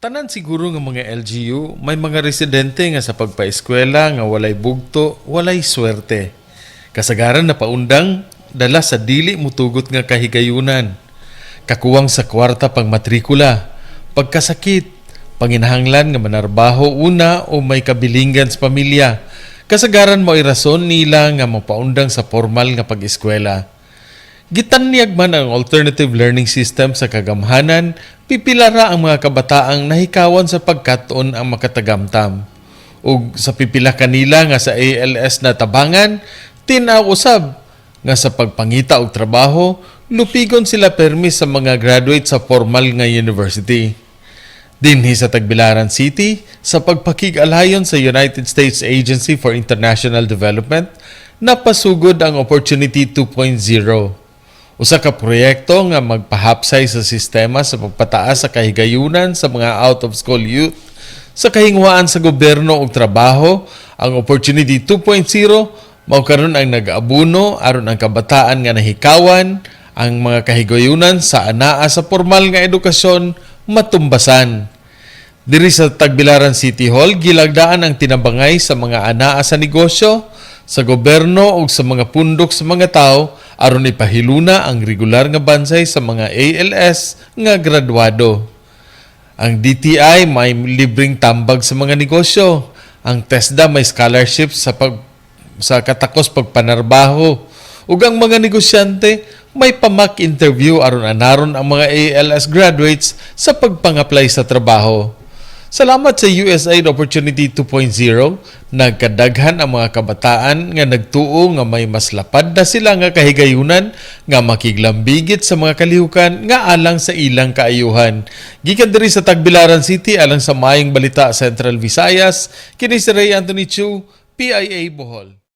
Tanan siguro nga mga LGU may mga residente nga sa pagpaeskwela nga walay bugto, walay swerte. Kasagaran na paundang dala sa dili mutugot nga kahigayunan. Kakuwang sa kwarta pang matrikula, pagkasakit, panginahanglan nga manarbaho una o may kabilingan sa pamilya. Kasagaran mao'y rason nila nga mapaundang sa formal nga pag-eskwela. Gitanyag man ang alternative learning system sa kagamhanan, pipila ra ang mga kabataang nahikawan sa pagkat-on ang makatagamtam. Ug sa pipila kanila nga sa ALS na tabangan, tin-aw usab nga sa pagpangita og trabaho, lupigon sila permi sa mga graduate sa formal nga university. Dinhi sa Tagbilaran City, sa pagpakig-alayon sa United States Agency for International Development, napasugod ang Opportunity 2.0. Usa ka proyekto nga magpahapsay sa sistema sa pagpataas sa kahigayunan sa mga out of school youth sa kahinguhaan sa gobyerno og trabaho. Ang Opportunity 2.0 mao karon ang nag-abuno aron ang kabataan nga nahikawan ang mga kahigayunan sa anaa sa formal nga edukasyon matumbasan. Diri sa Tagbilaran City Hall, gilagdaan ang tinabangay sa mga anaa sa negosyo, sa gobyerno ug sa mga pundok sa mga tao aron ipahiluna ang regular nga bansay sa mga ALS nga graduado. Ang DTI may libreng tambag sa mga negosyo. Ang TESDA may scholarship sa katakos pagpanarbaho. Ug ang mga negosyante may pa-mock interview aron anaron ang mga ALS graduates sa pagpang-apply sa trabaho. Salamat sa USAID Opportunity 2.0, nagkadaghan ang mga kabataan nga nagtuo nga may mas lapad na sila nga kahigayunan nga makiglambigit sa mga kalihukan nga alang sa ilang kaayuhan. Gikan diri sa Tagbilaran City alang sa Maayong Balita Central Visayas, kini si Ray Anthony Chu, PIA Bohol.